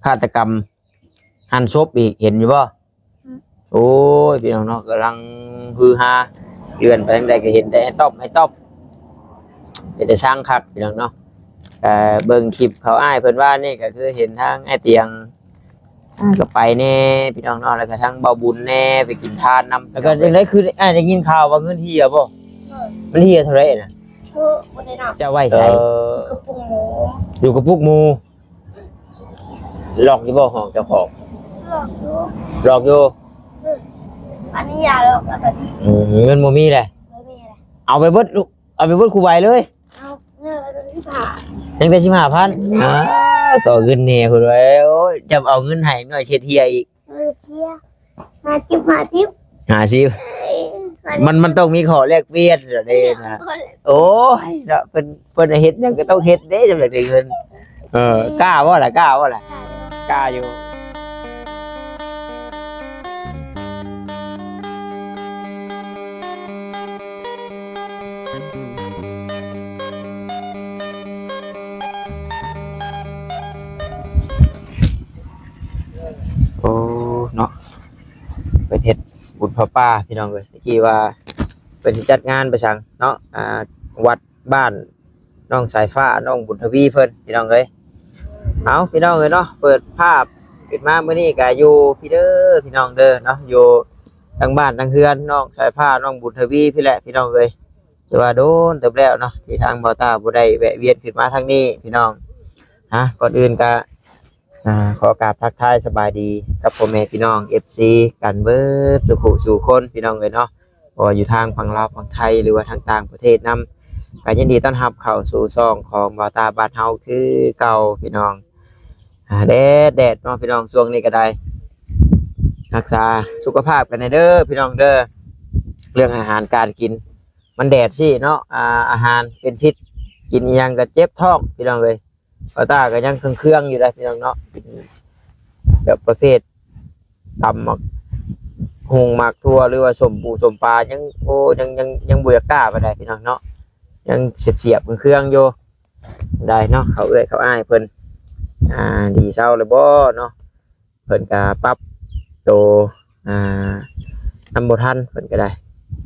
ຄາດຕະກຳຫັນສົບອີກ ເຫັນຢູ່ບໍ່? ອືມ ໂອ້ຍ ພີ່ນ້ອງເນາະ ກຳລັງຮືຮາ ເລື່ອນໄປທາງໃດກໍເຫັນແຕ່ໄອ້ຕ້ອມ ໄອ້ຕ້ອມ ເປັນຕາຊ່າງຄັກ ພີ່ນ້ອງເນາະ. ກໍເບິ່ງຄລິບເຂົາອ້າຍເພິ່ນວ່ານີ້ ກໍຄືເຫັນທາງອ້າຍຕຽງ ອ່າ ກໍໄປແດ່ພີ່ນ້ອງເນາະ ແລ້ວກໍທັງເບົາບຸນແດ່ ໄປກິນທານນຳ. ແລ້ວກໍຈັ່ງໃດ ຄືອ້າຍໄດ້ຍິນຂ່າວວ່າເງິນເຮຍບໍ່? ເອີ ມັນເຮຍເທົ່າໃດນະ? ເອີ ບໍ່ໄດ້ນັບ. ເຈົ້າໄວ້ໃສ? ເອີ ຢູ່ກະປຸກໝູ ຢູ່ກະປຸກໝູ. ລັອກຢູ່ບໍ່ຫ້ອງເຈົ້າຂອງ? ລັອກຢູ່ ລັອກຢູ່. ອືມ ອັນນີ້ຢ່າລັອກແລ້ວບັດນີ້. ອືມ ເງິນບໍ່ມີແຫຼະ ບໍ່ມີແຫຼະ. ເອົາໄປເບິດລູກ ເອົາໄປເບິດຄູ່ໃບເລີຍ. ເອົາເງິນໄວ້ຕັ້ງສິບຫ້າ ຍັງແຕ່ສິບຫ້າພັນ. ອ້າວ ຕໍ່ເງິນແດ່ພຸ້ນເວີ້ຍ. ໂອ້ຍ ຈຳເອົາເງິນໃຫ້ໜ້ອຍເຊັດເຮຍອີກ. ເອີ ເຮຍ ຫ້າສິບ ຫ້າສິບ ຫ້າສິບ. ເອີ ມັນ ມັນຕ້ອງມີຂໍ້ແລກປ່ຽນເດ້ນະ. ໂອ້ຍ ເນາະ ເພິ່ນ ເພິ່ນເຮັດຫຍັງກໍຕ້ອງເຮັດເດ້ ຈະຢາກໄດ້ເງິນ. ເອີ ກ້າບໍ່ລະ ກ້າບໍ່ລະ? ກ້າຢູ່. ໂອ້ ເນາະ ເພິ່ນເຮັດບຸນຜ້າປ່າພີ່ນ້ອງເອີຍ. ຕະກີ້ວ່າເພິ່ນຊິຈັດງານໄປສັງເນາະ ອ່າ ວັດບ້ານ ນ້ອງສາຍຟ້າ ນ້ອງບຸນທະວີເພິ່ນ ພີ່ນ້ອງເອີຍ. ເອົາ ພີ່ນ້ອງເອີຍເນາະ ເປີດພາບຂຶ້ນມາມື້ນີ້ກະຢູ່ພີ້ເດີ ພີ່ນ້ອງເດີເນາະ ຢູ່ທາງບ້ານທາງເຮືອນນ້ອງສາຍຟ້າ ນ້ອງບຸນທະວີພີ້ແຫຼະ ພີ່ນ້ອງເອີຍ. ຖືວ່າໂດນເຕີບແລ້ວເນາະ ທີ່ທາງບ່າວຕ້າບໍ່ໄດ້ແວະວຽນຂຶ້ນມາທາງນີ້ ພີ່ນ້ອງ. ຮະ ກ່ອນອື່ນກະ ອ່າ ຂໍກາບທັກທາຍສະບາຍດີກັບພໍ່ແມ່ພີ່ນ້ອງ ເອັຟຊີ ກັນເບິດສູ່ຜູ້ສູ່ຄົນ ພີ່ນ້ອງເອີຍເນາະ ບໍ່ວ່າຢູ່ທາງຝັ່ງລາວ ຝັ່ງໄທ ຫຼືວ່າທາງຕ່າງປະເທດນຳ ກໍຍິນດີຕ້ອນຮັບເຂົ້າສູ່ຊ່ອງຂອງບ່າວຕ້າບ້ານເຮົາຄືເກົ່າ ພີ່ນ້ອງ. ອ່າ ແດດໆເນາະ ພີ່ນ້ອງ ຊ່ວງນີ້ກໍໄດ້ ຮັກສາສຸຂະພາບກັນແດ່ເດີ ພີ່ນ້ອງເດີ. ເລື່ອງອາຫານການກິນ ມັນແດດຊີ້ເນາະ ອ່າ ອາຫານເປັນພິດ ກິນອີ່ຫຍັງກໍເຈັບທ້ອງ ພີ່ນ້ອງເອີຍ. ບ່າວຕ້າກໍຍັງເຄືອງໆຢູ່ເດ້ ພີ່ນ້ອງເນາະ ກິນແບບປະເພດຕຳໝາກຫຸ່ງໝາກຖົ່ວ ຫຼືວ່າສົ້ມປູສົ້ມປາ ຍັງ ໂອ້ ຍັງ ຍັງ ຍັງບໍ່ຢາກກ້າປານໃດ ພີ່ນ້ອງເນາະ ຍັງສຽບໆເຄືອງໆຢູ່. ໄດ້ເນາະ ເຂົາເອື້ອຍເຂົາອ້າຍເພິ່ນ ອ່າ ດີເຊົາແລ້ວບໍ່ເນາະ? ເພິ່ນກໍປັບໂຕ ອ່າ ນຳບໍ່ທັນ ເພິ່ນກໍໄດ້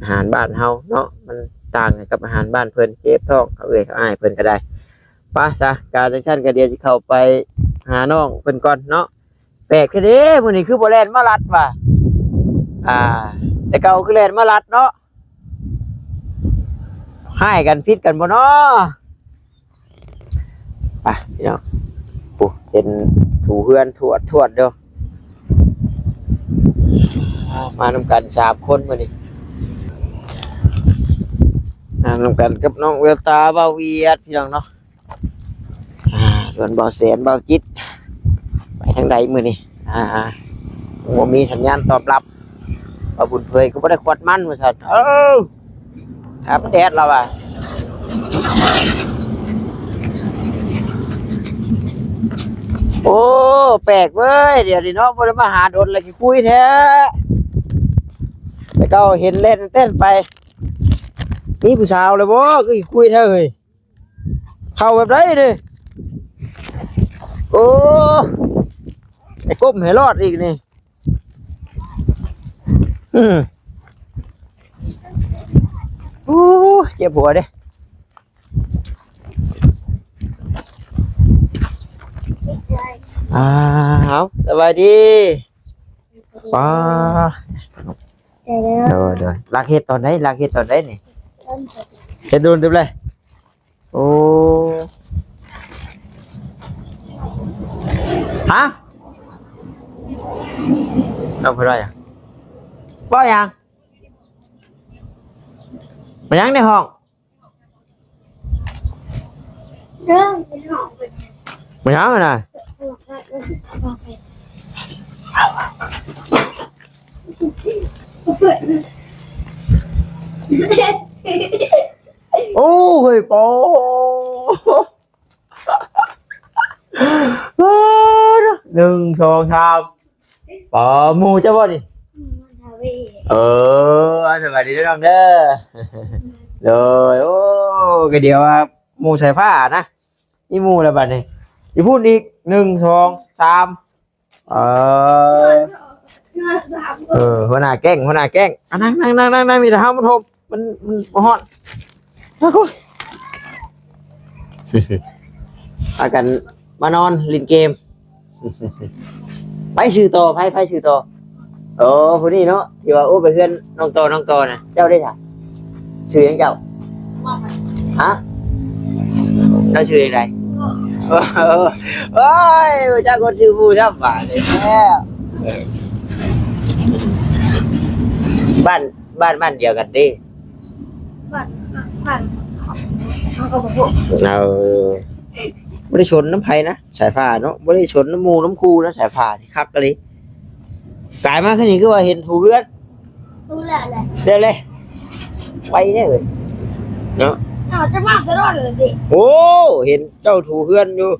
ອາຫານບ້ານເຮົາເນາະ ມັນຕ່າງກັນກັບອາຫານບ້ານເພິ່ນ ເຈັບທ້ອງ ເຂົາເອື້ອຍເຂົາອ້າຍເພິ່ນກໍໄດ້. ໄປຊະ ກະຈັ່ງຊັ້ນກໍດຽວຊິເຂົ້າໄປຫານ້ອງເພິ່ນກ່ອນເນາະ. ແປກແທ້ເດ້ ມື້ນີ້ຄືບໍ່ແລ່ນມາລັດວ່າ ອ່າ ແຕ່ເກົ່າຄືແລ່ນມາລັດເນາະ. ຮ້າຍກັນຜິດກັນບໍ່ເນາະ? ໄປພີ່ນ້ອງ ໂອ້ ເຫັນຖູເຮືອນທວດໆເດີ. ມານຳກັນສາມຄົນມື້ນີ້ ມານຳກັນກັບນ້ອງແວວຕາ ບ່າວຫວຽດ ພີ່ນ້ອງເນາະ. ອ່າ ສ່ວນບ່າວແສນ ບ່າວຈິດ ໄປທາງໃດມື້ນີ້? ອ່າ ບໍ່ມີສັນຍານຕອບຮັບ. ບ່າວບຸນເຜີຍກໍບໍ່ໄດ້ຂວດມັນວ່າຊັ້ນ. ເອີ ອາບແດດລາວວ່າ. ໂອ້ ແປກເວີຍ ດຽວນີ້ເນາະ ບໍ່ໄດ້ມາຫາດົນແລ້ວ ຂີ້ຄຸຍແທ້. ແຕ່ເກົ່າເຫັນແລ່ນແຕ່ນໄປ ມີຜູ້ສາວແລ້ວບໍ່? ຄືຂີ້ຄຸຍແທ້ເຮີ້ຍ. ເຂົ້າແບບໃດເດ້? ໂອ້ ໄປກົ້ມໃຫ້ລອດອີກນີ້. ອືມ ໂອ້ ເຈັບຫົວເດ້. ອ້າວ ສະບາຍດີ. ປ້າ ໃຈເດີ ໂດຍ ໂດຍ. ລັກເຮັດຕອນໃດ? ລັກເຮັດຕອນໃດນີ້? ເຮັດດົນເຕີບແລ້ວ. ໂອ້ ຮະ? ນ້ອງເພິ່ນວ່າຫຍັງ? ເວົ້າຫຍັງ? ມາຫຍັງໃນຫ້ອງ? ເດີ ເປັນຫ້ອງ ມາຫຍັງຫັ້ນນະ? ໂອ້ ເຮີ້ຍ ປອ ໜຶ່ງ ສອງ ສາມ ປອ ໝູ່ເຈົ້າບໍ່ນີ້? ເອີ ສະບາຍດີເດີນ້ອງເດີ. ໂດຍ ໂອ້ ກະດຽວວ່າໝູ່ສາຍຟ້ານະ ມີໝູ່ແລ້ວບັດນີ້. ອີ່ພຸ້ນອີກ ໜຶ່ງ ສອງ ສາມ ເອີ ເອີ ຫົວໜ້າແກ້ງ ຫົວໜ້າແກ້ງ ອ່ະ ນັ່ງໆໆໆ ມີແຕ່ເຮົາມາໂຮມ ມັນ ມັນບໍ່ຮ້ອນ ໂອ້ຍ ພາກັນມານອນຫຼິ້ນເກມ ໃຜຊື້ຕໍ່ ໃຜ ໃຜຊື້ຕໍ່? ໂອ້ ຜູ້ນີ້ເນາະ ທີ່ວ່າ ໂອ້ ໄປເຮືອນນ້ອງຕໍ່ ນ້ອງຕໍ່ນະ ເຈົ້າເດ້ຊະ? ຊື່ຫຍັງເຈົ້າ? ຮະ? ເຈົ້າຊື່ຈັ່ງໃດ? ໂອ້ຍ ບໍ່ຈັກຄົນຊື່ໝູ່ຊ້ຳບາດນີ້ແລ້ວ ເອີ ບ້ານ ບ້ານ ບ້ານດຽວກັນຕິ? ບ້ານ ບ້ານ ເຮົາກໍບໍ່ຮູ້ ເອີ ບໍ່ໄດ້ຊົນນຳໃຜນະ ສາຍຟ້າເນາະ ບໍ່ໄດ້ຊົນນຳໝູ່ນຳຄູ່ນະ ສາຍຟ້ານີ້ຄັກອີ່ຫຼີ ກາຍມາຄືນີ້ຄືວ່າເຫັນທຸເຮືອນ ຮູ້ແລ້ວແຫຼະ ແລ້ວແຫຼະ ໄວເດ້ເອີຍ ເນາະ ເອົາ ຈະມາຕະຫຼອດເລີຍເດ້ ໂອ້ ເຫັນເຈົ້າທຸເຮືອນຢູ່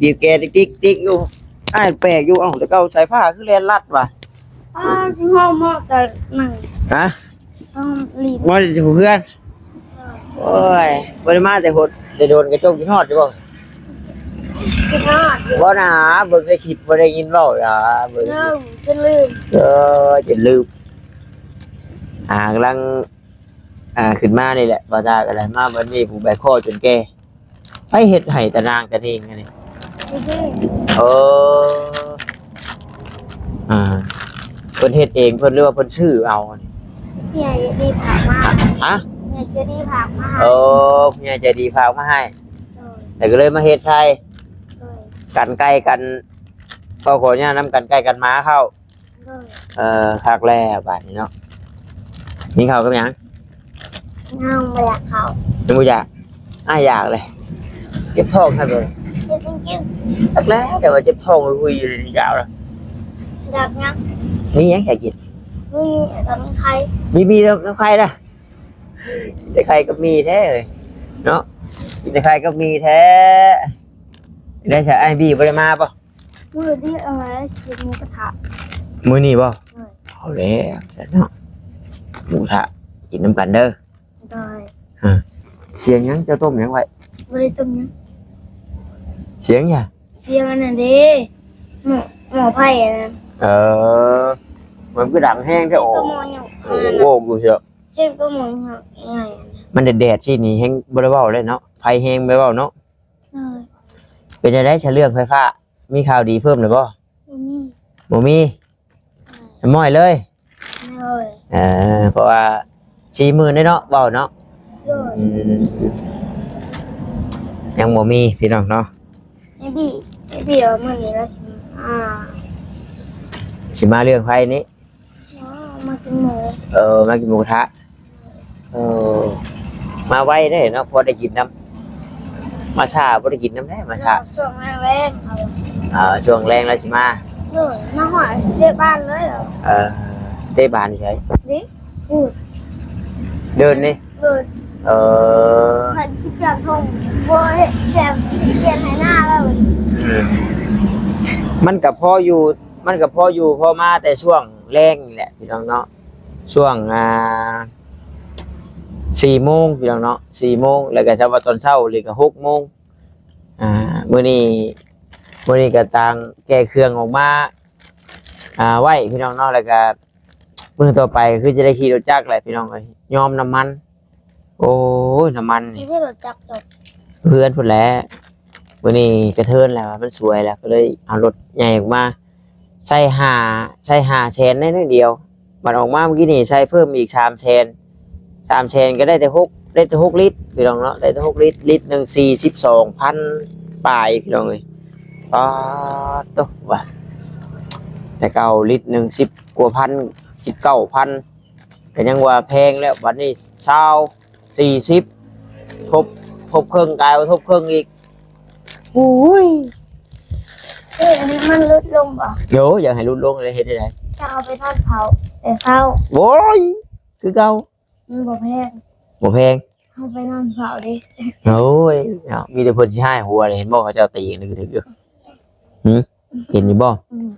ບີບແກຕິກໆໆຢູ່ ອ້າຍແປກຢູ່ ເອົ້າ ແຕ່ເກົ່າສາຍຟ້າຄືແລ່ນລັດຫວາ? ອ້າ ເຮົາມາແຕ່ນັ້ນ ຮະ? ເຮົາມາຫຼິ້ນ ມາຫຼິ້ນເຮືອນ ໂອ້ຍ ບໍ່ໄດ້ມາແຕ່ຫົດ ແຕ່ດົນ ກະຈົ່ງຄິດຮອດຢູ່ບໍ່? ຄິດຮອດຢູ່ ບໍ່ນາ ເບິ່ງໃນຄລິບ ບໍ່ໄດ້ຍິນເວົ້າລະ ເບິ່ງ ເອີ ຈົນລືມ ເອີ ຈົນລືມ ອ່າ ກຳລັງ ອ່າ ຂຶ້ນມານີ້ແຫຼະ ບ່າວຕາກໍໄດ້ມາບັດນີ້ ຜູ້ແບກຄໍຈົນແກ່ ໃຜເຮັດໃຫ້ຕານາງຕາເໜງອັນນີ້? ເອີ ອ່າ ເພິ່ນເຮັດເອງເພິ່ນ ຫຼືວ່າເພິ່ນຊື້ເອົາອັນນີ້? ຜູ້ໃຫຍ່ໃຈດີຝາກມາ ຮະ? ຜູ້ໃຫຍ່ໃຈດີຝາກມາໃຫ້ ເອີ ຜູ້ໃຫຍ່ໃຈດີຝາກມາໃຫ້ ໂດຍ ແລ້ວກໍເລີຍມາເຮັດໃສ່ ໂດຍ ກັນໄກ່ກັນ ກໍຂໍອະນຸຍາດນຳກັນໄກ່ກັນໝາເຂົ້າ ໂດຍ ເອີ ຄັກແລ້ວບາດນີ້ເນາະ ມີເຂົ້າກັບຫຍັງ? ຍັງບໍ່ຢາກເຂົ້າ ຍັງບໍ່ຢາກ ອ້າຍຢາກເລີຍ ເຈັບທ້ອງຄັກເລີຍ ເຈັບຈິງໆ ຄັກແລ້ວ ແຕ່ວ່າເຈັບທ້ອງຫຸຍໆຢູ່ນີ້ ຢາກລະ ຢາກຫຍັງ? ມີຫຍັງໃຫ້ກິນ? ມີ ມີແຕ່ໄຂ່ ມີ ມີແຕ່ໄຂ່ນະ ກິນແຕ່ໄຂ່ກັບໝີ່ແທ້ເອີຍເນາະ ກິນແຕ່ໄຂ່ກັບໝີ່ແທ້ ໄດ້ຊະ ອ້າຍບີບໍ່ໄດ້ມາບໍ່? ມື້ນີ້ເອົາໄວ້ກິນໝູກະທະ ມື້ນີ້ບໍ່? ເອີ ເອົາແລ້ວຊັ້ນເນາະ ໝູກະທະກິນນຳກັນເດີ ໂດຍ ຮະ ສຽງຫຍັງ? ເຈົ້າຕົ້ມຫຍັງໄວ້? ບໍ່ໄດ້ຕົ້ມຫຍັງ ສຽງຫຍັງ? ສຽງອັນນັ້ນເດ້ ໝໍ້ ໝໍ້ໄຟອັນນັ້ນ ເອີ ມັນຄືດັງແຮງແທ້ ໂອ້ ສຽງໂອ້ ຢູ່ເຊາະ ສຽງໂອ້ ໃຫຍ່ ມັນແດດໆຊີ້ນີ້ແຮງບໍ່ໄດ້ເວົ້າເລີຍເນາະ ໄຟແຮງບໍ່ໄດ້ເວົ້າເນາະ ເອີ ເປັນຈັ່ງໃດຊະເລື່ອງໄຟຟ້າ? ມີຂ່າວດີເພີ່ມແລ້ວບໍ່? ບໍ່ມີ ບໍ່ມີ ເອີ ມ້ອຍເລີຍ ໂດຍ ເອີ ເພາະວ່າສີ່ໝື່ນເດ້ເນາະ ເວົ້າເນາະ ໂດຍ ອືມ ຍັງບໍ່ມີພີ່ນ້ອງເນາະ ແມ່ບີ ແມ່ບີວ່າມື້ນີ້ລາວຊິມາ ຊິມາເລື່ອງໄຟນີ້ ອໍ ມາກິນໝູ ເອີ ມາກິນໝູກະທະ ເອີ ມາໄວເດ້ເນາະ ພໍໄດ້ກິນນຳ ມາຊ້າບໍ່ໄດ້ກິນນຳເດ້ ມາຊ້າ ຊ່ວງແລງໆ ເອີ ຊ່ວງແລງລາວຊິມາ ໂດຍ ມາຮອດເຕະບານເລີຍ ເອີ ເຕະບານຢູ່ໃສ? ນີ້ ພຸ້ນ ເດີ່ນນີ້ ໂດຍ ເອີ ຄັນຊິປ່ຽນທົ່ງ ບໍ່ເຮັດແບບປ່ຽນໄຮ່ນາແລ້ວ ອືມ ມັນກະພໍຢູ່ ມັນກະພໍຢູ່ພໍມາແຕ່ຊ່ວງແລງນີ້ແຫຼະພີ່ນ້ອງເນາະ ຊ່ວງ ອ່າ ສີ່ໂມງພີ່ນ້ອງເນາະ ສີ່ໂມງ ແລ້ວກະສຳລັບຕອນເຊົ້ານີ້ກະຫົກໂມງ ອ່າ ມື້ນີ້ ມື້ນີ້ກະຕ່າງແກ່ເຄື່ອງອອກມາ ອ່າ ໄວ້ພີ່ນ້ອງເນາະ ແລ້ວກະ ມື້ຕໍ່ໄປຄືຈະໄດ້ຂີ່ລົດຈັກແຫຼະພີ່ນ້ອງເອີຍ ຍອມນ້ຳມັນ ໂອ້ຍ ນ້ຳມັນນີ້ ຂີ່ລົດຈັກຈົບ ເຮືອນພຸ້ນແຫຼະ ມື້ນີ້ກະເທີນແລ້ວ ມັນສວຍແລ້ວ ກໍເລີຍເອົາລົດໃຫຍ່ອອກມາ ໃສ່ຫ້າ ໃສ່ຫ້າແສນໜ້ອຍດຽວ ບັດອອກມາມື້ກີ້ນີ້ໃສ່ເພີ່ມອີກສາມແສນ ສາມແສນກໍໄດ້ແຕ່ຫົກ ໄດ້ແຕ່ຫົກລິດພີ່ນ້ອງເນາະ ໄດ້ແຕ່ຫົກລິດ ລິດໜຶ່ງສີ່ສິບສອງພັນປາຍພີ່ນ້ອງເອີຍ ປາດໂທ້ວ່າ ແຕ່ເກົ່າລິດໜຶ່ງສິບກວ່າພັນ ສິບເກົ້າພັນ ກໍຍັງວ່າແພງແລ້ວ ບັດນີ້ຊາວ ສີ່ສິບ ທົບ ທົບເຄິ່ງ ກາຍວ່າທົບເຄິ່ງອີກ ໂອ້ຍ ເອີ ອັນນີ້ມັນຫຼຸດລົງບໍ່? ໂດ ຢາກໃຫ້ຫຼຸດລົງແລ້ວເຮັດຈັ່ງໃດ? ຈະເອົາໄປນອນເຝົ້າແຕ່ເຊົ້າ ໂອ້ຍ ຄືເກົ່າ ມັນບໍ່ແພງ ບໍ່ແພງ ເຮົາໄປນອນເຝົ້າເດ້ ໂອ້ຍ ເນາະ ມີແຕ່ເພິ່ນຊິຮ້າຍຫົວເລີຍ ເຫັນບໍ່ ເຂົາເຈົ້າຕີກັນຖືກໆຢູ່ ຫື ເຫັນຢູ່ບໍ່? ອືມ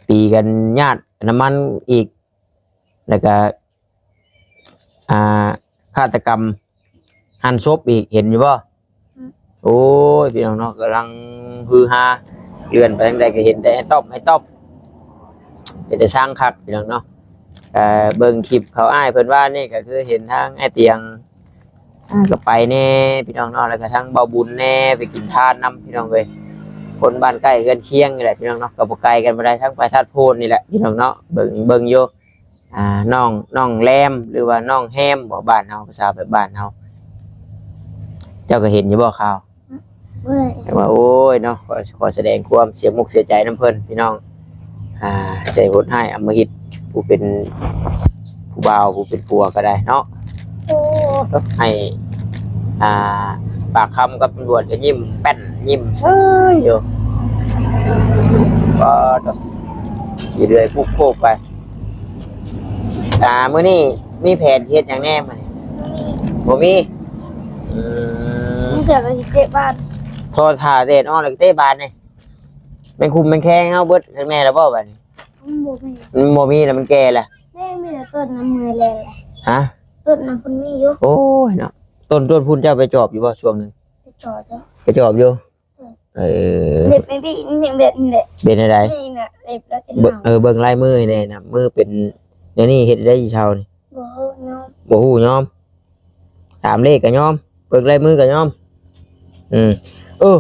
ຕີກັນຍາດນ້ຳມັນອີກ ແລ້ວກະ ອ່າ ຄາດຕະກຳຫັ່ນສົບອີກ ເຫັນຢູ່ບໍ່? ອືມ ໂອ້ຍ ພີ່ນ້ອງເນາະ ກຳລັງຮືຮາ ເລື່ອນໄປທາງໃດກໍເຫັນແຕ່ໄອ້ຕ້ອມ ໄອ້ຕ້ອມ ເປັນຕາຊ່າງຄັກພີ່ນ້ອງເນາະ. ເອີ ເບິ່ງຄລິບເຂົາອ້າຍເພິ່ນວ່ານີ້ ກໍຄືເຫັນທາງອ້າຍຕຽງ ອ່າ ກໍໄປແດ່ພີ່ນ້ອງເນາະ ແລ້ວກໍທາງເບົາບຸນແດ່ ໄປກິນທານນຳພີ່ນ້ອງເອີຍ. ຄົນບ້ານໃກ້ເຮືອນຄຽງນີ້ແຫຼະພີ່ນ້ອງເນາະ ກໍບໍ່ໄກກັນປານໃດ ທາງໄປທາດໂພນນີ້ແຫຼະພີ່ນ້ອງເນາະ. ເບິ່ງ ເບິ່ງຢູ່ ອ່າ ນ້ອງ ນ້ອງແລມ ຫຼືວ່ານ້ອງແຮມບໍ ບ້ານເຮົາ ພາສາແບບບ້ານເຮົາ. ເຈົ້າກໍເຫັນຢູ່ບໍຂ່າວ? ເອີຍ ແຕ່ວ່າ ໂອ້ຍເນາະ ຂໍ ຂໍສະແດງຄວາມເສຍມຸກເສຍໃຈນຳເພິ່ນພີ່ນ້ອງ. ອ່າ ໃຈໂຫດຮ້າຍອຳມະຫິດ ຜູ້ເປັນຜູ້ບ່າວ ຜູ້ເປັນຜົວກໍໄດ້ເນາະ. ໂອ້ ໃຫ້ ອ່າ ປາກຄຳກັບຕຳຫຼວດກໍຍິ້ມແປ້ນ ຍິ້ມເຊີຍຢູ່. ກໍ ຂີ່ເລື່ອຍປຸກໂຄກໄປ. ອ່າ ມື້ນີ້ມີແຜນເຮັດຫຍັງແດ່ມື້ນີ້? ບໍ່ມີ. ບໍ່ມີ? ອືມ ມີແຕ່ວ່າຊິເຕະບານ. ໂທ ຖ້າແດດອອກແລ້ວກໍເຕະບານນີ້ ແມ່ນຄຸມແມ່ນແຄງເຮົາເບິດແນ່ແລ້ວບໍ່ບາດນີ້? ມັນບໍ່ມີ ມັນບໍ່ມີແລ້ວ ມັນແກ່ແລ້ວ. ແມ່ນ ມີແຕ່ຕົ້ນນຳເມື່ອຍແລ້ວ. ຮະ? ຕົ້ນນຳເພິ່ນມີຢູ່. ໂອ້ຍເນາະ ຕົ້ນ ຕົ້ນພຸ້ນເຈົ້າໄປຈອບຢູ່ບໍ່ຊ່ວງໜຶ່ງ? ໄປຈອບຢູ່. ໄປຈອບຢູ່. ເອີ ເອີ ເລັບແມ່ບີ້ນີ້ແບບນີ້ແຫຼະ. ເປັນຈັ່ງໃດ? ນີ້ນະ ເລັບລາວຈະເໜົ່າ. ເອີ ເບິ່ງລາຍມືແດ່ນະ ມືເປັນແນວນີ້ ເຮັດໄດ້ອີ່ເຊົານີ້? ບໍ່ຮູ້ຍອມ ບໍ່ຮູ້ຍອມ. ຕາມເລກກໍຍອມ ເບິ່ງລາຍມືກໍຍອມ. ອືມ ເອີ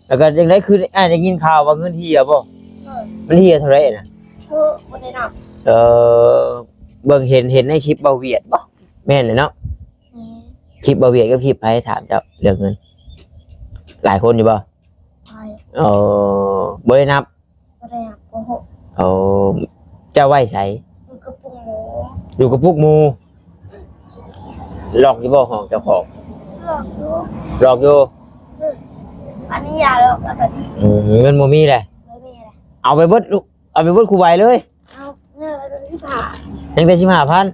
ແລ້ວກໍຈັ່ງໃດ ຄືອ້າຍໄດ້ຍິນຂ່າວວ່າເງິນເຫ່ຍບໍ່? ເອີ ມັນເຫ່ຍເທົ່າໃດນະ? ໂອ້ ບໍ່ໄດ້ນັບ. ເອີ ເບິ່ງເຫັນ ເຫັນໃນຄລິບເບົາຫວຽດບໍ່? ແມ່ນແຫຼະເນາະ. ແມ່ນ. ຄລິບເບົາຫວຽດກັບຄລິບໃຜ ຖາມເຈົ້າເລື່ອງເງິນ ຫຼາຍຄົນຢູ່ບໍ່? ຫຼາຍ. ເອີ ບໍ່ໄດ້ນັບ. ບໍ່ໄດ້ນັບ. ໂອ້ໂຫ. ເອີ ເຈົ້າໄວ້ໃສ? ຢູ່ກະປຸກໝູ. ຢູ່ກະປຸກໝູ. ລັອກຢູ່ບໍ່ຫ້ອງເຈົ້າຂອງ? ລັອກຢູ່. ລັອກຢູ່. ອືມ ອັນນີ້ຢ່າລັອກແລ້ວບັດນີ້. ອືມ ເງິນບໍ່ມີແຫຼະ. ບໍ່ມີແຫຼະ. ເອົາໄປເບິດລູກ ເອົາໄປເບິດຄູ່ໃບເລີຍ. ເອົາເງິນໄປສິບຫ້າ ຍັງແຕ່ສິບຫ້າພັນ.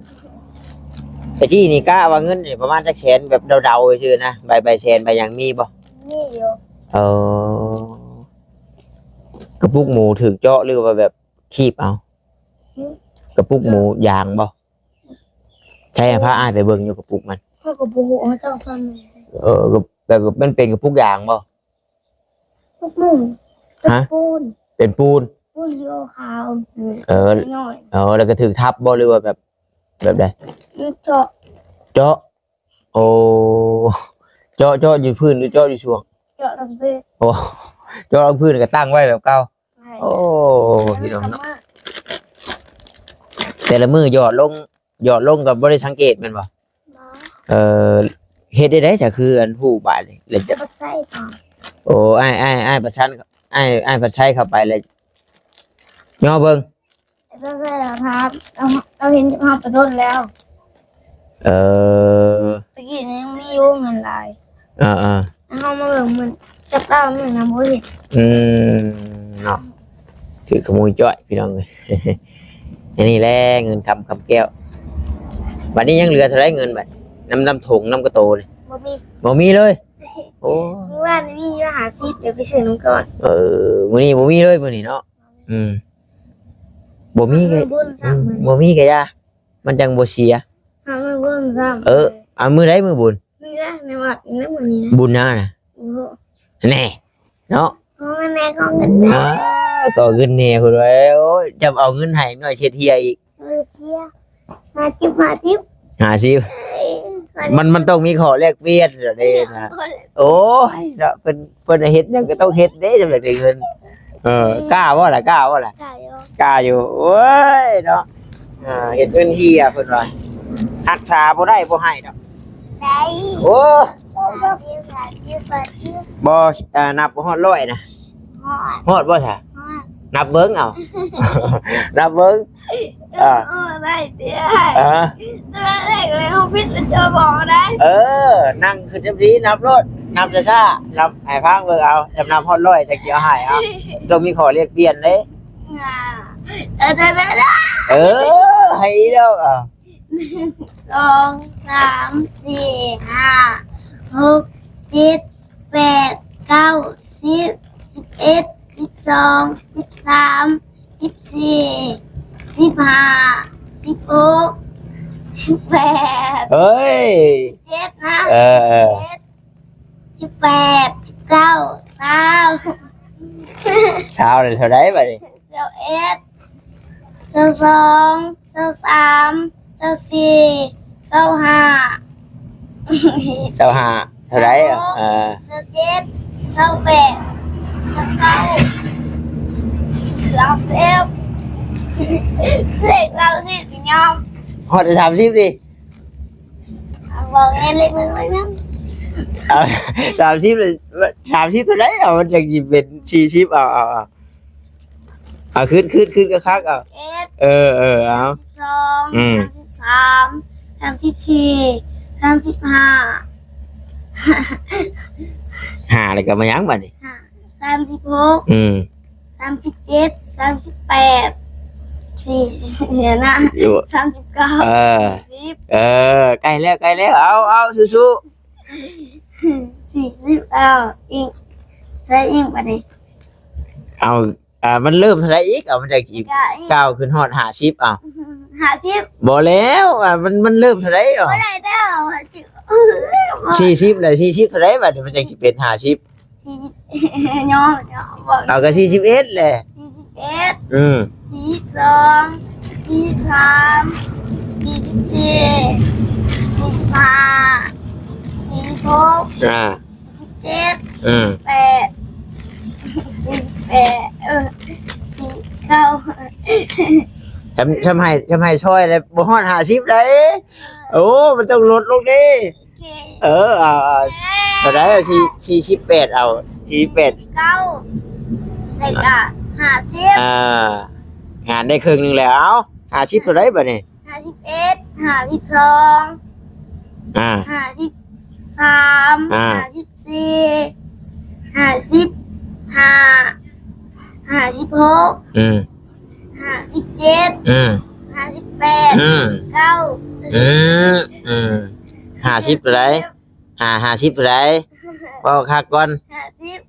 ແຕ່ກີ້ນີ້ກະວ່າເງິນນີ້ປະມານຈັກແສນ ແບບເດົາໆຊື່ນະ ໃບ ໃບແສນໃບຫຍັງມີບໍ່? ມີຢູ່. ເອີ ກະປຸກໝູຖືກເຈາະ ຫຼືວ່າແບບຄີບເອົາ? ຫື? ກະປຸກໝູຢາງບໍ່? ໃຊ່ ພາອ້າຍໄປເບິ່ງຢູ່ກະປຸກມັນ. ຂ້ອຍກໍບໍ່ຮູ້ ເຈົ້າຟັງ. ເອີ ກໍ ແບບມັນເປັນກະປຸກຢາງບໍ່? ປຸກໝູ. ຮະ? ເປັນປູນ. ເປັນປູນ? ປູນສີຂາວ. ເອີ ນ້ອຍ. ເອີ ແລ້ວກໍຖືກທັບບໍ່ ຫຼືວ່າແບບ ແບບໃດ? ເຈາະ. ເຈາະ. ໂອ້ ເຈາະ ເຈາະຢູ່ພື້ນ ຫຼືເຈາະຢູ່ຊ່ວງ? ເຈາະລົງພື້ນ. ໂອ້ ເຈາະລົງພື້ນ ແລ້ວກໍຕັ້ງໄວ້ແບບເກົ່າ. ໂອ້ ພີ່ນ້ອງເນາະ ແຕ່ລະມື້ຫຍອດລົງ ຫຍອດລົງກໍບໍ່ໄດ້ສັງເກດແມ່ນບໍ່? ບໍ່. ເອີ ເຮັດໄດ້ໃດ ຈະຄືອັນຮູ້ບາດນີ້ ແລ້ວຈະ ເອົາໄປໃຊ້ຕໍ່. ໂອ້ ອ້າຍ ອ້າຍ ອ້າຍປະຊັນ ອ້າຍ ອ້າຍປະໄຊເຂົ້າໄປແລ້ວຍໍເບິ່ງ. ເຈົ້າໃຊ້ລະທາດ ເຮົາ ເຮົາເຫັນເຮົາແຕ່ດົນແລ້ວ. ເອີ ຕະກີ້ນີ້ຍັງມີຢູ່ເງິນຫຼາຍ. ເອີໆ ເຮົາມາເບິ່ງມື້ຈັກເກົ້າມື້ນະບໍ່ເຫັນ. ອືມ ເນາະ ຖືກຂະໂມຍຈ້ອຍ ພີ່ນ້ອງເອີຍ. ອັນນີ້ແຫຼະເງິນຄຳ ຄຳແກ້ວ. ບັດນີ້ຍັງເຫຼືອເທົ່າໃດເງິນບັດ? ນຳ ນຳຖົງ ນຳກະໂຕນີ້ ບໍ່ມີ ບໍ່ມີເລີຍ. ໂອ້ ມື້ວານນີ້ມີຢູ່ຫ້າສິບ ດຽວໄປຊື້ນຳກ່ອນ. ເອີ ມື້ນີ້ບໍ່ມີເລີຍ ມື້ນີ້ເນາະ. ອືມ ບໍ່ມີກໍ ມື້ບຸນຊ້ຳ ອືມ ມື້ນີ້ ບໍ່ມີກໍຢ່າ ມັນຈັ່ງບໍ່ເສຍ. ຫາມື້ບຸນຊ້ຳ. ເອີ ເອົາມື້ໃດມື້ບຸນ? ນີ້ນະ ໃນວັດນີ້ນະ ມື້ນີ້ນະ. ບຸນຫຍັງນະ? ໂອ້ໂຫ ແນ່ເນາະ. ຂໍເງິນແດ່ ຂໍເງິນແດ່. ອ້າວ ຂໍເງິນແດ່ພຸ້ນເວີຍ. ໂອ້ຍ ຈຳເອົາເງິນໃຫ້ໜ້ອຍເຊັດເຮຍອີກ. ເອີ ເຊຍ ຫ້າສິບ ຫ້າສິບ ຫ້າສິບ. ເອີຍ ມັນ ມັນຕ້ອງມີຂໍ້ແລກປ່ຽນເດ້ນະ. ໂອ້ຍເນາະ ເພິ່ນ ເພິ່ນເຮັດຫຍັງກໍຕ້ອງເຮັດເດ້ ຈະຢາກໄດ້ເງິນ. ເອີ ກ້າບໍ່ລະ ກ້າບໍ່ລະ? ກ້າຢູ່ ກ້າຢູ່. ໂອ້ຍເນາະ ເຮັດເງິນເຮຍເພິ່ນວ່າ ຮັກສາບໍ່ໄດ້ ບໍ່ໃຫ້ດອກ. ໄດ້. ໂອ້ ບໍ່ ອ່າ ນັບບໍ່ຮອດຮ້ອຍນະ. ຮອດ ຮອດບໍ່ຊະ? ຮອດ. ນັບເບິ່ງເອົາ ນັບເບິ່ງ. ເອີ ເອີ ໄດ້ຕິອ້າຍ. ເອີ ຕົວແລກເລີຍ ເຮົາຜິດແລ້ວເຈົ້າບອກໄດ້. ເອີ ນັ່ງຂຶ້ນຈັ່ງຊີ້ ນັບໂລດ ນັບຊ້າໆ ນັບໃຫ້ຟັງເບິ່ງເອົາ. ຈຳນັບຮອດຮ້ອຍ ຈັກຊິເອົາໃຫ້ເອົາ. ຕ້ອງມີຂໍ້ແລກປ່ຽນເດ້. ເອີ ໄດ້ໆໆ. ເອີ ໃຫ້ແລ້ວ. ເອີ ໜຶ່ງ ສອງ ສາມ ສີ່ ຫ້າ ຫົກ ເຈັດ ແປດ ເກົ້າ ສິບ ສິບເອັດ ສິບສອງ ສິບສາມ ສິບສີ່ ສິບຫ້າ ສິບຫົກ ສິບແປດ ເອີຍ ສິບເຈັດນະ. ເອີ ເອີ ສິບເຈັດ ສິບແປດ ສິບເກົ້າ ຊາວ ຊາວແລ້ວເທົ່າໃດບັດນີ້? ຊາວເອັດ ຊາວສອງ ຊາວສາມ ຊາວສີ່ ຊາວຫ້າ ຊາວຫ້າ ເທົ່າໃດ? ຊາວຫົກ ເອີ ຊາວເຈັດ ຊາວແປດ ຊາວເກົ້າ ສາມສິບ ເລກສາມສິບນີ້ຍອມ ຮອດສາມສິບນີ້ ບອກແນ່ເລກໜຶ່ງ ເລກໜຶ່ງ ເອົາ ສາມສິບ ສາມສິບເທົ່າໃດ? ເອົາ ມັນຈັ່ງຊິເປັນສີ່ສິບ ເອົາ ເອົາ ເອົາ ເອົາ ຂຶ້ນ ຂຶ້ນ ຂຶ້ນຄັກໆ ເອົາ ເອັດ ເອີ ເອີ ເອົາ ສາມສິບສອງ ອືມ ສາມສິບສາມ ສາມສິບສີ່ ສາມສິບຫ້າ ຫ້າ ແລ້ວກໍມາຫຍັງບັດນີ້? ຫ້າ ສາມສິບຫົກ ອືມ ສາມສິບເຈັດ ສາມສິບແປດ ສີ່ ດຽວນະ ຢູ່ ສາມສິບເກົ້າ ເອີ ສີ່ສິບ ເອີ ໃກ້ແລ້ວ ໃກ້ແລ້ວ ເອົາ ເອົາ ສູ້ໆ ສີ່ສິບ ເອົາ ອີກ ໃສ່ອີກບັດນີ້ ເອົາ ອ່າ ມັນເລີ່ມເທົ່າໃດອີກ? ເອົາ ມັນຈະອີກ ກະອີກ ກ້າວຂຶ້ນຮອດຫ້າສິບ ເອົາ ຫ້າສິບ ບໍ່ແລ້ວ ອ່າ ມັນ ມັນເລີ່ມເທົ່າໃດ? ເອົາ ບໍ່ໄດ້ແລ້ວ ຫ້າສິບ ສີ່ສິບແລ້ວ ສີ່ສິບເທົ່າໃດບັດນີ້? ມັນຈັ່ງຊິເປັນຫ້າສິບ ສີ່ສິບ ຍອມ ຍອມ ເອົາ ກໍສີ່ສິບເອັດແຫຼະ ສີ່ສິບເອັດ ອືມ ສີ່ສິບສອງ ສີ່ສິບສາມ ສີ່ສິບສີ່ ສີ່ສິບຫ້າ ສີ່ສິບຫົກ ອ່າ ສີ່ສິບເຈັດ ອືມ ແປດ ສີ່ສິບແປດ ເອີ ສີ່ສິບເກົ້າ ທຳ ທຳໃຫ້ ທຳໃຫ້ຊ່ອຍແລ້ວບໍ່ຮອດຫ້າສິບໃດ໋ ໂອ້ ມັນຕ້ອງລົດລົງເດ້ ໂອເຄ ເອີ ເອົາ ເອົາ ເທົ່າໃດ? ສີ່ ສີ່ສິບແປດ ເອົາ ສີ່ສິບແປດ ເກົ້າ ແລ້ວກໍຫ້າສິບ ອ່າ ຫານໄດ້ເຄິ່ງໜຶ່ງແລ້ວ ເອົາ ຫ້າສິບເທົ່າໃດບັດນີ້? ຫ້າສິບເອັດ ຫ້າສິບສອງ ອ່າ ຫ້າສິບສາມ ອ່າ ຫ້າສິບສີ່ ຫ້າສິບຫ້າ ຫ້າສິບຫົກ ອືມ ຫ້າສິບເຈັດ ອືມ ຫ້າສິບແປດ ອືມ ເກົ້າ ອືມ ອືມ ຫ້າສິບເທົ່າໃດ? ຫ້າ ຫ້າສິບເທົ່າໃດ? ເວົ້າຄັກກ່ອນ ຫ້າສິບ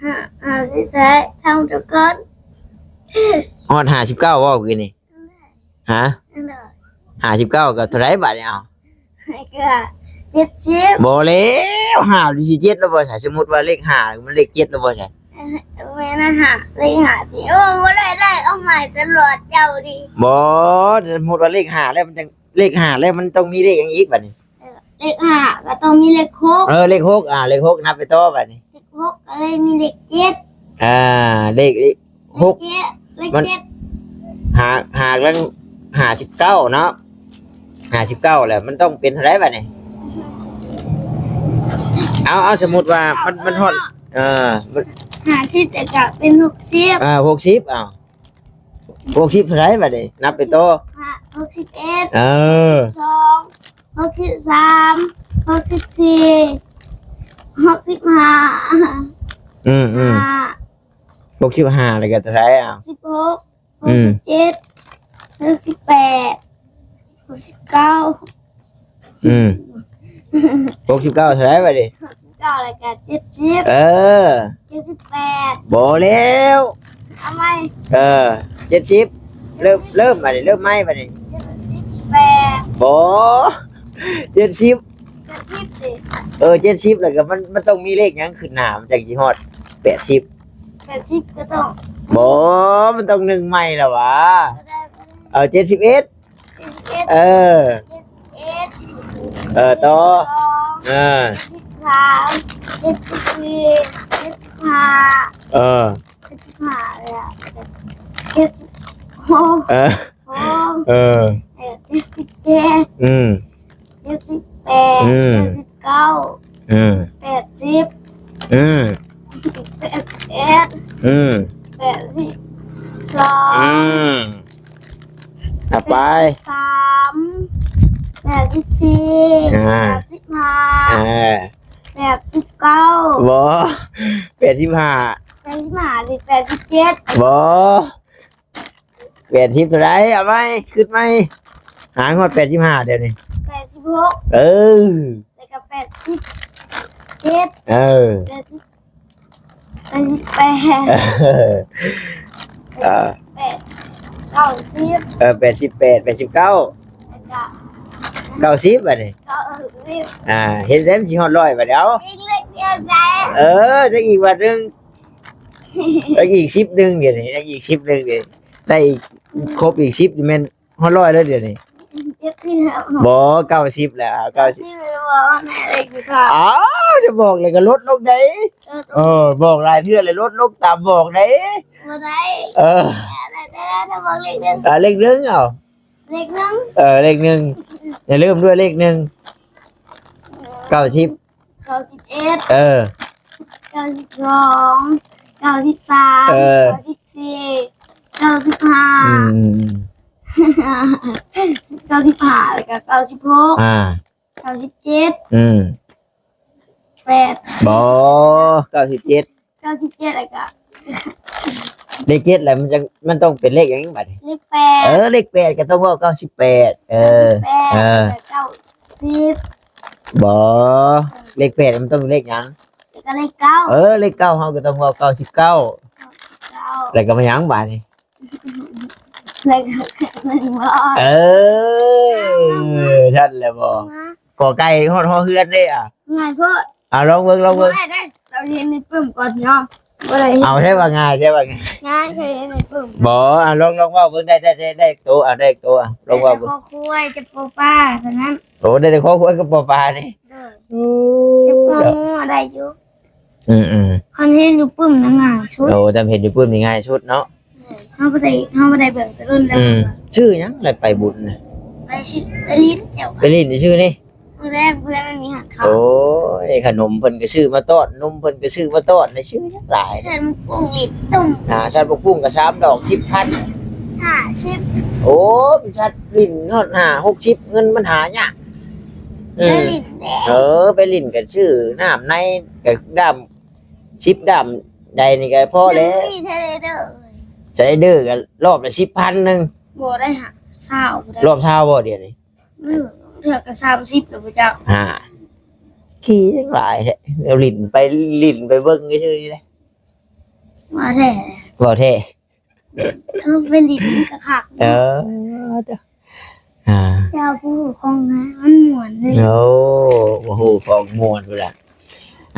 ຫ້າ ຫ້າສິບເທົ່າໃດ? ເທົ່າທຸກຄົນ ຮອດຫ້າສິບເກົ້າບໍ່ກີ້ນີ້? ຮະ? ຫ້າສິບເກົ້າກໍເທົ່າໃດບາດນີ້? ເອົາ ກໍເຈັດສິບ ບໍ່ແລ້ວ ຫ້າ ຫຼື ຊິເຈັດແລ້ວບໍ່? ສົມມຸດວ່າເລກຫ້າ ມັນເລກເຈັດແລ້ວບໍ່? ແມ່ນນະ ຫ້າ ເລກຫ້າຕິ ໂອ້ ບໍ່ໄດ້ ໄດ້ເອົາໃໝ່ຕະຫຼອດເຈົ້ານີ້ ບໍ່ ສົມມຸດວ່າເລກຫ້າແລ້ວ ມັນຈັ່ງ ເລກຫ້າແລ້ວ ມັນຕ້ອງມີເລກຫຍັງອີກບາດນີ້? ເອີ ເລກຫ້າກໍຕ້ອງມີເລກຫົກ ເອີ ເລກຫົກ ອ່າ ເລກຫົກ ນັບໄປຕໍ່ບາດນີ້ ເລກຫົກກໍເລີຍມີເລກເຈັດ ອ່າ ເລກ ເລກຫົກ ເລກເຈັດ ເລກເຈັດ ຫາ ຫາກແລ້ວ ຫ້າສິບເກົ້າເນາະ ຫ້າສິບເກົ້າແລ້ວ ມັນຕ້ອງເປັນເທົ່າໃດບາດນີ້? ເອົາ ເອົາ ສົມມຸດວ່າມັນ ມັນຮອດ ເອີ ຫ້າສິບ ແລ້ວກໍເປັນຫົກສິບ ອ່າ ຫົກສິບ ເອົາ ຫົກສິບເທົ່າໃດບາດນີ້? ນັບໄປຕໍ່ ຫົກສິບເອັດ ເອີ ສອງ ຫົກສິບສາມ ຫົກສິບສີ່ ຫົກສິບຫ້າ ອືມ ອືມ ຫົກສິບຫ້າ ແລ້ວກໍເທົ່າໃດ? ເອົາ ຫົກສິບຫົກ ອືມ ຫົກສິບເຈັດ ຫົກສິບແປດ ຫົກສິບເກົ້າ ອືມ ຫົກສິບເກົ້າເທົ່າໃດບາດນີ້? ຫົກສິບເກົ້າແລ້ວກໍເຈັດສິບ ເອີ ເຈັດສິບແປດ ບໍ່ແລ້ວ ເອົາໃໝ່ ເອີ ເຈັດສິບ ເລີ່ມ ເລີ່ມບາດນີ້ ເລີ່ມໃໝ່ບາດນີ້ ເຈັດສິບແປດ ບໍ່ ເຈັດສິບ ເຈັດສິບຕິ ເອີ ເຈັດສິບ ແລ້ວກໍມັນ ມັນຕ້ອງມີເລກຫຍັງຂຶ້ນໜ້າ ມັນຈັ່ງຊິຮອດແປດສິບ? ແປດສິບກໍຕ້ອງ ບໍ່ ມັນຕ້ອງໜຶ່ງໃໝ່ລະຫວາ ກໍໄດ້ ເອົາ ເຈັດສິບເອັດ ເຈັດສິບເອັດ ເອີ ເຈັດສິບເອັດ ເອີ ຕໍ່ ສອງ ເອີ ເຈັດສິບສາມ ເຈັດສິບສີ່ ເຈັດສິບຫ້າ ເອີ ເຈັດສິບຫ້າ ເອີ ເຈັດສິບຫົກ ເອີ ຫົກ ເອີ ເຈັດສິບເຈັດ ອືມ ເຈັດສິບແປດ ອືມ ເຈັດສິບເກົ້າ ອືມ ແປດສິບ ອືມ ແປດສິບເອັດ ອືມ ແປດສິບສອງ ອືມ ອ່ະ ໄປ ສາມ ແປດສິບສີ່ ອ່າ ແປດສິບຫ້າ ອ່າ ແປດສິບເກົ້າ ບໍ່ ແປດສິບຫ້າ ແປດສິບຫ້າ ຫຼື ແປດສິບເຈັດ ບໍ່ ແປດສິບເທົ່າໃດ? ເອົາໃໝ່ ຄຶດໃໝ່ ຫາຮອດແປດສິບຫ້າ ດຽວນີ້ ແປດສິບຫົກ ເອີ ແລ້ວກໍແປດສິບເຈັດ ເອີ ແປດສິບ ແປດສິບແປດ ເອີ ເອີ ແປດ ເກົ້າສິບ ເອີ ແປດສິບແປດ ແປດສິບເກົ້າ ແລ້ວກໍ ເກົ້າສິບ ບາດນີ້ ເກົ້າສິບ ອ່າ ເຮັດໄດ້ມັນຊິຮອດຮ້ອຍບາດນີ້ ເອົາ ອີກເລັກດຽວໃດ ເອີ ໄດ້ອີກບາດໜຶ່ງ ຍັງອີກສິບໜຶ່ງດຽວນີ້ ຍັງອີກສິບໜຶ່ງດຽວນີ້ ໄດ້ອີກ ຄົບອີກສິບນີ້ແມ່ນຮອດຮ້ອຍແລ້ວດຽວນີ້. ເຈັດສິບແລ້ວ ບໍ່ ເກົ້າສິບແລ້ວ ເກົ້າສິບ ເກົ້າສິບແລ້ວ ບອກແມ່ເລີຍຄືເກົ່າ. ອ້າວ ຈະບອກແລ້ວກໍລົດລົງໄດ໋. ເອີ ບອກຫຼາຍເທື່ອແລ້ວ ລົດລົງຕາມບອກໄດ໋. ບໍ່ໄດ້ ເອີ ແຕ່ ແຕ່ ແຕ່ບອກເລກໜຶ່ງ ອ່າ ເລກໜຶ່ງ ເອົາ ເລກໜຶ່ງ ເອີ ເລກໜຶ່ງ ຢ່າລືມດ້ວຍເລກໜຶ່ງ ເກົ້າສິບ ເກົ້າສິບເອັດ ເອີ ເກົ້າສິບສອງ ເກົ້າສິບສາມ ເອີ ເກົ້າສິບສີ່ ເກົ້າສິບຫ້າ ອືມ ເກົ້າສິບຫ້າ ແລ້ວກໍເກົ້າສິບຫົກ ອ່າ ເກົ້າສິບເຈັດ ອືມ ແປດ ບໍ່ ເກົ້າສິບເຈັດ ເກົ້າສິບເຈັດ ແລ້ວກໍ ເລກເຈັດແລ້ວ ມັນຈະ ມັນຕ້ອງເປັນເລກຫຍັງບັດນີ້? ເລກແປດ ເອີ ເລກແປດກໍຕ້ອງເວົ້າເກົ້າສິບແປດ ເອີ ເກົ້າສິບແປດ ເອີ ແລ້ວກໍເກົ້າສິບ ບໍ່ ເລກແປດມັນຕ້ອງເປັນເລກຫຍັງ? ແລ້ວກໍເລກເກົ້າ ເອີ ເລກເກົ້າເຮົາກໍຕ້ອງເວົ້າເກົ້າສິບເກົ້າ ເກົ້າສິບເກົ້າ ແລ້ວກໍມາຫຍັງບາດນີ້? ແລ້ວກໍ ເອີ ຊັ້ນແຫຼະບໍ່? ກໍໄກ່ຮອດຫໍເຮືອນເດ້ອະ ງ່າຍໂພດ. ເອົາ ລອງເບິ່ງ ລອງເບິ່ງ ບໍ່ໄດ້ເດ້ ເຮົາເຮັດໃນປຶ້ມກ່ອນເນາະ ບໍ່ໄດ້ເຮັດ ເອົາ ແທ້ວ່າງ່າຍ ແທ້ວ່າງ່າຍ ງ່າຍ ເຄີຍເຮັດໃນປຶ້ມ ບໍ່ ເອົາ ລອງ ລອງເວົ້າເບິ່ງ ໄດ້ ໄດ້ ໄດ້ ໄດ້ໂຕ ເອົາ ໄດ້ໂຕ ເອົາ ລອງເວົ້າເບິ່ງ ຄອຄວາຍ ຈະປໍປາ ເທົ່ານັ້ນ ໂອ້ ໄດ້ແຕ່ຄອຄວາຍກັບປໍປານີ້ ໂດຍ ໂອ້ ຈະປໍງໍໄດ້ຢູ່ ອືມໆ ຄັນເຮັດຢູ່ປຶ້ມນະງ່າຍສຸດ ໂອ້ ຈຳເຮັດຢູ່ປຶ້ມນີ້ງ່າຍສຸດເນາະ ເຮົາບໍ່ໄດ້ ເຮົາບໍ່ໄດ້ເບິ່ງແຕ່ດົນແລ້ວ ອືມ ຊື່ຫຍັງແຫຼະໄປບຸນນະ? ໄປຊື່ ໄປຫຼິ້ນແລ້ວ ໄປຫຼິ້ນຊື່ນີ້ ມື້ແລກ ມື້ແລກມັນມີຫາເຂົ້າ ໂອ້ຍ ຂະໜົມເພິ່ນກໍຊື້ມາຕ້ອນ ນົມເພິ່ນກໍຊື້ມາຕ້ອນ ໄດ້ຊື້ຫຍັງຫຼາຍ ສັດໝາກຫຸ່ງລິດຕຸ່ມ ອ່າ ສັດໝາກຫຸ່ງກໍສາມດອກສິບພັນ ຫ້າສິບ ໂອ້ ເປັນສັດຫຼິ້ນຮອດຫ້າຫົກສິບ ເງິນມັນຫາຍາກ ອືມ ໄປຫຼິ້ນແດ່ ເອີ ໄປຫຼິ້ນກໍຊື້ນ້ຳໃນ ກໍດ້າມສິບດ້າມໃດນີ້ກໍພໍແລ້ວ ມີສະໄລເດີ ສະໄລເດີກໍລອບລະສິບພັນໜຶ່ງ ບໍ່ໄດ້ຫາ ຊາວ ລອບຊາວບໍ່ດຽວນີ້? ເອີ ເທື່ອກໍສາມສິບແລ້ວບໍ່ຈັກ ຫາ ຂີ່ຈັ່ງຫຼາຍແທ້ ແລ້ວຫຼິ້ນໄປຫຼິ້ນໄປເບິ່ງຊື່ນີ້ແຫຼະ ວ່າແທ້ ເວົ້າແທ້ ເອີ ໄປຫຼິ້ນມັນກໍຄັກ ເອີ ອ່າ ເຈົ້າຜູ້ຂອງງານມັນມ່ວນເລີຍ ໂອ້ ບໍ່ຮູ້ຂອງມ່ວນພຸ້ນລະ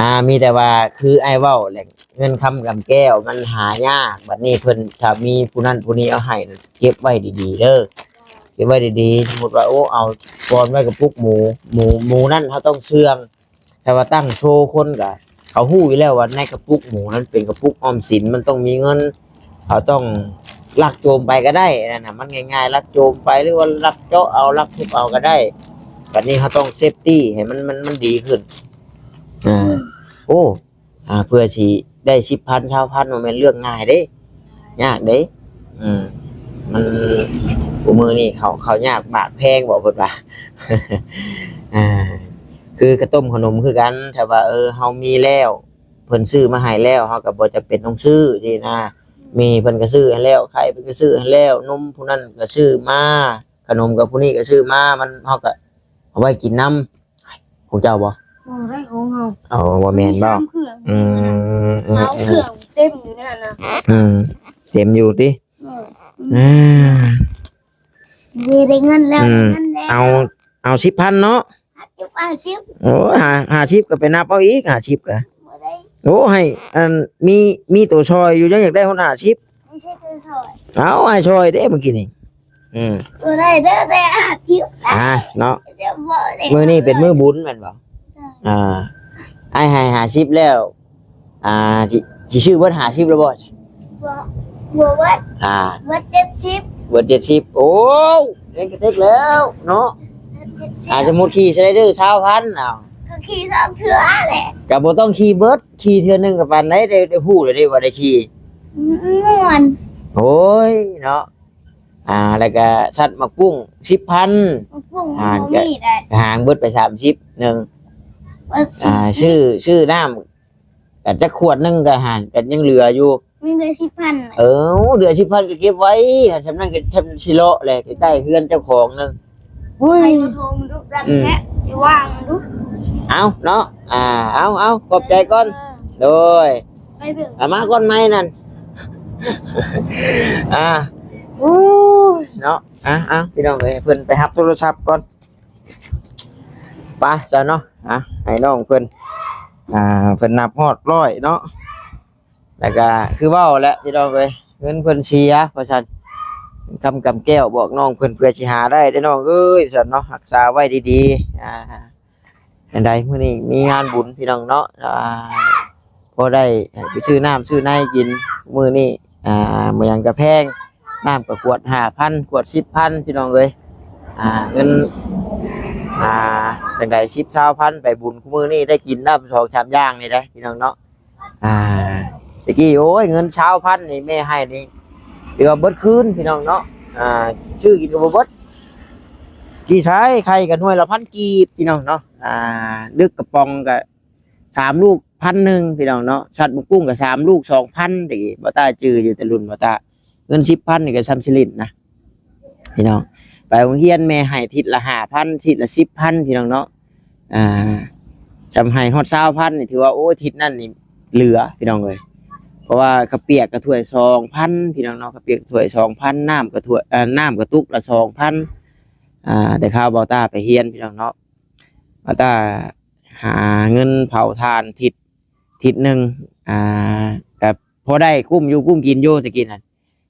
ອ່າ ມີແຕ່ວ່າຄືອ້າຍເວົ້າແຫຼະ ເງິນຄຳກຳແກ້ວມັນຫາຍາກ ບັດນີ້ເພິ່ນ ຖ້າມີຜູ້ນັ້ນຜູ້ນີ້ເອົາໃຫ້ ເກັບໄວ້ດີໆເດີ ເກັບໄວ້ດີໆ ສົມມຸດວ່າ ໂອ້ ເອົາກ່ອນໄວ້ກະປຸກໝູ ໝູ ໝູນັ້ນເຮົາຕ້ອງເຊື່ອງ ຖ້າວ່າຕັ້ງໂຊຄົນກະ ເຂົາຮູ້ຢູ່ແລ້ວວ່າໃນກະປຸກໝູນັ້ນເປັນກະປຸກອອມສິນ ມັນຕ້ອງມີເງິນ ເຮົາຕ້ອງລັກໂຈມໄປກໍໄດ້ ອັນນັ້ນນະ ມັນງ່າຍໆ ລັກໂຈມໄປ ຫຼືວ່າລັກເຈາະເອົາ ລັກທຸບເອົາກໍໄດ້ ບັດນີ້ເຮົາຕ້ອງເຊຟຕີ້ໃຫ້ມັນ ມັນ ມັນດີຂຶ້ນ ອ່າ ໂອ້ ອ່າ ເພື່ອຊິໄດ້ສິບພັນ ຊາວພັນ ບໍ່ແມ່ນເລື່ອງງ່າຍເດ້ ຍາກເດ້ ອືມ ມັນ ຄູ່ມື້ນີ້ເຂົ້າ ເຂົ້າຍາກໝາກແພງບໍ ເພິ່ນວ່າ ອ່າ ຄືກະຕົ້ມຂະໜົມຄືກັນ ຖ້າວ່າ ເອີ ເຮົາມີແລ້ວ ເພິ່ນຊື້ມາໃຫ້ແລ້ວ ເຮົາກໍບໍ່ຈຳເປັນຕ້ອງຊື້ຊີ້ນະ ແມ່ເພິ່ນກໍຊື້ໃຫ້ແລ້ວ ໄຂ່ເພິ່ນກໍຊື້ໃຫ້ແລ້ວ ນົມຜູ້ນັ້ນກໍຊື້ມາ ຂະໜົມກັບຜູ້ນີ້ກໍຊື້ມາ ມັນ ເຮົາກໍເອົາໄວ້ກິນນຳ ຂອງເຈົ້າບໍ່? ບໍ່ໄດ້ຂອງເຮົາ ເອົາ ບໍ່ແມ່ນບໍ່? ມີສາມເຄື່ອງ ອືມ ເອົາເຄື່ອງເຕັມຢູ່ໃນຫັ້ນນະ ອືມ ເຕັມຢູ່ຕິ? ເອີ ອືມ ເດ້ ໄດ້ເງິນແລ້ວ ອືມ ໄດ້ເງິນແລ້ວ ເອົາ ເອົາສິບພັນເນາະ ຫ້າສິບ ຫ້າສິບ ໂອ້ ຫ້າ ຫ້າສິບກໍໄປນັບເອົາອີກ ຫ້າສິບກໍ ບໍ່ໄດ້ ໂອ້ ໃຫ້ ອັນ ມີ ມີໂຕຊ່ອຍຢູ່ ຍັງຢາກໄດ້ຮອດຫ້າສິບ ບໍ່ໃຊ່ໂຕຊ່ອຍ ເອົາ ໃຫ້ຊ່ອຍເດ້ມື້ກີ້ນີ້ ອືມ ບໍ່ໄດ້ເດີ ແຕ່ຫ້າສິບ ອ່າ ເນາະ ດຽວບໍ່ໄດ້ ມື້ນີ້ເປັນມື້ບຸນແມ່ນບໍ່? ເອີ ອ່າ ອ້າຍໃຫ້ຫ້າສິບແລ້ວ ອ່າ ຊິ ຊິຊື້ເບິດຫ້າສິບແລ້ວບໍ່? ບໍ່ ບໍ່ເບິດ ອ່າ ເບິດເຈັດສິບ ເບິດເຈັດສິບ ໂອ້ ເຮັດກະເຕັກແລ້ວເນາະ ເບິດເຈັດສິບ ອ່າ ສົມມຸດຂີ່ສະໄລເດີຊາວພັນ ເອົາ ກໍຂີ່ສອງເທື່ອແຫຼະ ກໍບໍ່ຕ້ອງຂີ່ເບິດ ຂີ່ເທື່ອໜຶ່ງກໍປານໃດ ໄດ້ ໄດ້ຮູ້ແລ້ວເດ້ວ່າໄດ້ຂີ່ ມ່ວນ ໂອ້ຍ ເນາະ ອ່າ ແລ້ວກໍສັດໝາກປຸ້ງສິບພັນ ໝາກປຸ້ງ ອ່າ ບໍ່ມີໄດ໋ ຫາງເບິດໄປສາມສິບໜຶ່ງ ເບິດ ອ່າ ສີ່ສິບ ຊື້ ຊື້ນ້ຳ ກໍຈັກຂວດໜຶ່ງກໍຫັ້ນ ກໍຍັງເຫຼືອຢູ່ ມີເຫຼືອສິບພັນ ເອີ ເຫຼືອສິບພັນກໍເກັບໄວ້ ສ່ຳນັ້ນກໍສ່ຳຊິເລາະແຫຼະ ໃກ້ໆເຮືອນເຈົ້າຂອງໜຶ່ງ ໂອ້ຍ ໃຫ້ມັນໂທມັນດຸດັນ ອືມ ແທ້ ຢ່າວ່າມັນດຸ ເອົາເນາະ ອ່າ ເອົາ ເອົາ ຂອບໃຈກ່ອນ ເອີ ໂດຍ ໄປເບິ່ງ ອ່າ ມາກ່ອນໄມ້ນັ້ນ ອ່າ ໂອ້ຍ ເນາະ ອ່າ ເອົາ ພີ່ນ້ອງເອີຍ ເພິ່ນໄປຮັບໂທລະສັບກ່ອນ ໄປຊະເນາະ ອ່າ ໃຫ້ນ້ອງເພິ່ນ ອ່າ ເພິ່ນນັບຮອດຮ້ອຍເນາະ ແລ້ວກໍຄືເວົ້າແຫຼະພີ່ນ້ອງເອີຍ ເງິນເພິ່ນເສຍວ່າຊັ້ນ ຄຳກຳແກ້ວບອກນ້ອງເພິ່ນ ເພື່ອຊິຫາໄດ້ເດີ້ນ້ອງເອີຍວ່າຊັ້ນເນາະ ຮັກສາໄວ້ດີໆ ອ່າ ອັນໃດມື້ນີ້ມີງານບຸນພີ່ນ້ອງເນາະ ອ່າ ພໍໄດ້ໄປຊື້ນ້ຳຊື້ໃນກິນ ມື້ນີ້ ອ່າ ບໍ່ຫຍັງກໍແພງ ນ້ຳກໍຂວດຫ້າພັນ ຂວດສິບພັນ ພີ່ນ້ອງເອີຍ ອ່າ ເງິນ ອ່າ ຈັ່ງໃດ ສິບ ຊາວພັນ ໄປບຸນ ມື້ນີ້ໄດ້ກິນນ້ຳສອງສາມຢ່າງນີ້ເດ້ພີ່ນ້ອງເນາະ ອ່າ ແຕ່ກີ້ ໂອ້ຍ ເງິນຊາວພັນນີ້ແມ່ໃຫ້ນີ້ ຖືວ່າເບິດຄືນພີ່ນ້ອງເນາະ ອ່າ ຊື້ກິນກໍບໍ່ເບິດ ກີ່ຊາຍ ໄຂ່ກໍໜ່ວຍລະພັນກີບພີ່ນ້ອງເນາະ ອ່າ ດຶກກະປ໋ອງກໍສາມລູກພັນໜຶ່ງພີ່ນ້ອງເນາະ ຊັດໝາກກຸ້ງກໍສາມລູກສອງພັນ ແຕ່ກີ້ ບໍ່ຕ້າຈື່ຢູ່ແຕ່ລຸ້ນບໍ່ຕ້າ ເງິນສິບພັນນີ້ກໍຊ່ຳຊິຫຼິ້ນນະ ພີ່ນ້ອງ ໄປໂຮງຮຽນແມ່ໃຫ້ທິດລະຫ້າພັນ ທິດລະສິບພັນ ພີ່ນ້ອງເນາະ ອ່າ ຊ່ຳໃຫ້ຮອດຊາວພັນນີ້ ຖືວ່າ ໂອ້ຍ ທິດນັ້ນນີ້ເຫຼືອພີ່ນ້ອງເອີຍ ເພາະວ່າເຂົ້າປຽກກະຖ້ວຍສອງພັນ ພີ່ນ້ອງເນາະ ເຂົ້າປຽກຖ້ວຍສອງພັນ ນ້ຳກະຖ້ວຍ ເອີ ນ້ຳກະຕຸກລະສອງພັນ ອ່າ ແຕ່ຄາວບ່າວຕ້າໄປຮຽນ ພີ່ນ້ອງເນາະ ບ່າວຕ້າຫາເງິນເຜົາຖ່ານທິດ ທິດໜຶ່ງ ອ່າ ກະພໍໄດ້ກຸ້ມຢູ່ກຸ້ມກິນຢູ່ແຕ່ກີ້ນັ້ນ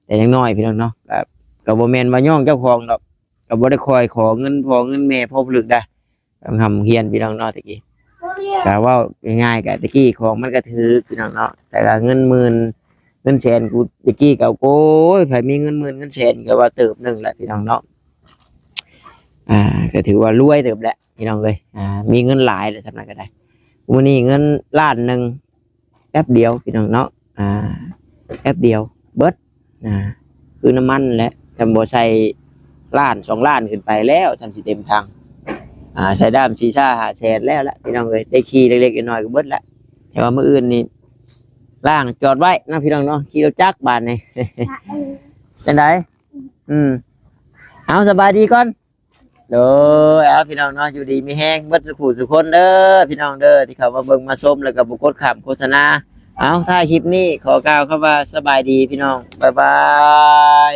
ແຕ່ຢ່າງໜ້ອຍພີ່ນ້ອງເນາະ ກໍ ກໍບໍ່ແມ່ນວ່າຍ້ອງເຈົ້າຂອງດອກ ກໍບໍ່ໄດ້ຄ່ອຍຂໍເງິນພໍ່ເງິນແມ່ພໍ່ຜະລຶກດາ ຕ້ອງຮ່ຳຮຽນພີ່ນ້ອງເນາະແຕ່ກີ້ ກໍເວົ້າງ່າຍໆ ກໍແຕ່ກີ້ຂອງມັນກໍຖືກພີ່ນ້ອງເນາະ ແຕ່ກໍເງິນໝື່ນເງິນແສນ ກູແຕ່ກີ້ກໍ ໂອ້ຍ ໃຜມີເງິນໝື່ນເງິນແສນ ກໍວ່າເຕີບໜຶ່ງແຫຼະພີ່ນ້ອງເນາະ ອ່າ ກໍຖືວ່າລວຍເຕີບແຫຼະ ພີ່ນ້ອງເອີຍ ອ່າ ມີເງິນຫຼາຍແຫຼະ ສ່ຳນັ້ນກໍໄດ້ ມື້ນີ້ເງິນລ້ານໜຶ່ງ ແປັບດຽວພີ່ນ້ອງເນາະ ອ່າ ແປັບດຽວເບິດ ອ່າ ຄືນ້ຳມັນແຫຼະ ຄັນບໍ່ໃສ່ລ້ານສອງລ້ານຂຶ້ນໄປແລ້ວ ຈັ່ງຊິເຕັມຖັງ ອ່າ ໃສ່ດ້າມສີ່ຫ້າແສນແລ້ວລະ ພີ່ນ້ອງເອີຍ ໄດ້ຂີ່ເລັກໆນ້ອຍໆກໍເບິດລະ ແຕ່ວ່າມື້ອື່ນນີ້ລ້າງຈອດໄວ້ເນາະ ພີ່ນ້ອງເນາະ ຂີ່ລົດຈັກບາດນີ້ ຈັ່ງໃດ ອືມ ເອົາ ສະບາຍດີກ່ອນ ໂດຍ ເອົາ ພີ່ນ້ອງເນາະ ຢູ່ດີມີແຮງເບິດສູ່ຜູ້ສູ່ຄົນເດີ ພີ່ນ້ອງເດີ ທີ່ເຂົ້າມາເບິ່ງມາຊົມ ແລ້ວກໍບໍ່ກົດຂ້າມໂຄສະນາ ເອົາ ທ້າຍຄລິບນີ້ຂໍກ່າວຄຳວ່າສະບາຍດີພີ່ນ້ອງ ບາຍບາຍ.